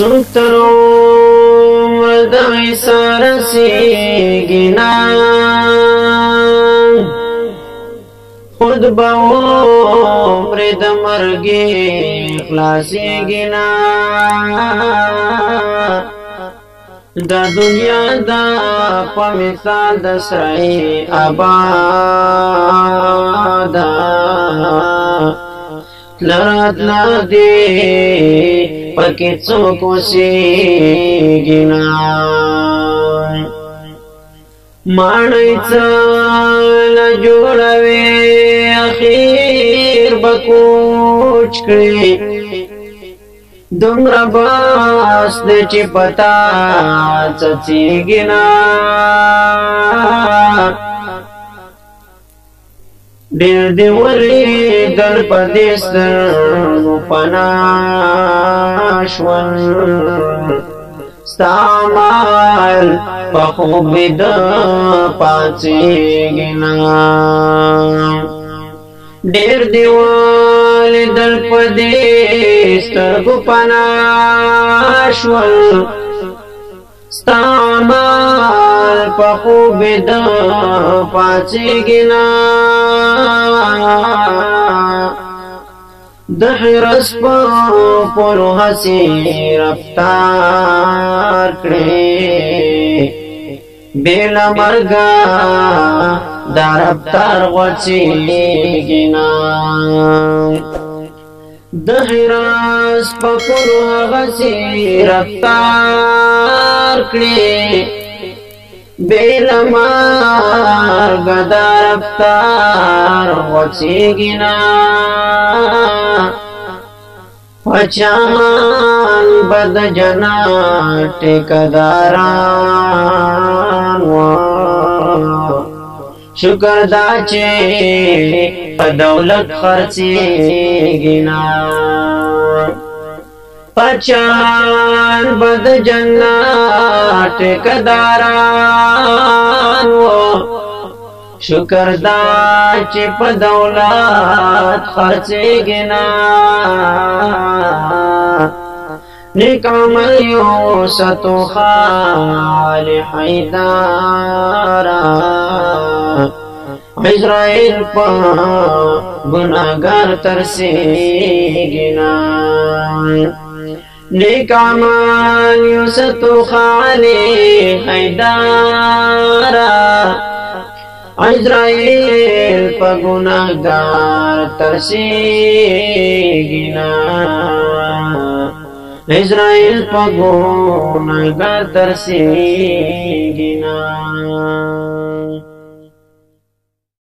څوک تر عمر د عیسی رسېږي نه، خود به عمر د مرګي خلاصېږي نه. د دنیا د په مثال د سرای آباد، تلرات دی پکې څوک اوسېږي نه. ماڼۍ څه له جوړوي، اخیر به کوچ کړي. دومره بس دی چې پتا څڅېږي نه. ډېر دې ولیدل په دې سترګو پنا شول، ستا مال په خوب ویده پاڅېږي نه. ډېر دې ولیدل په دې سترګو پنا شول، ستا مال په خوب ویده پاڅېږي نه. د حرس په پلو هسې رفتار کړې، بې له مرګه دا رفتار غوڅېږي نه. د حرس په پلو هغسې رفتار کړې، بې له مرګه دا رفتار غوڅېږي نه. پچان بد جنت ټیکداران وا، شکر دا چې په دولت خرڅېږي نه. پچان بد جنت ټیکداران وا، شکر دا چې په دولت خرڅېږي نه. نیک عمل یو ستو خالح حیدارا، عزرائیل په ګناهګار ترسېږي نه. نیک عمل یو ستو خالح حیدارا، عزرائیل په ګناهګار ترسېږي نه. عزرائیل په ګناهګار ترسېږي نه.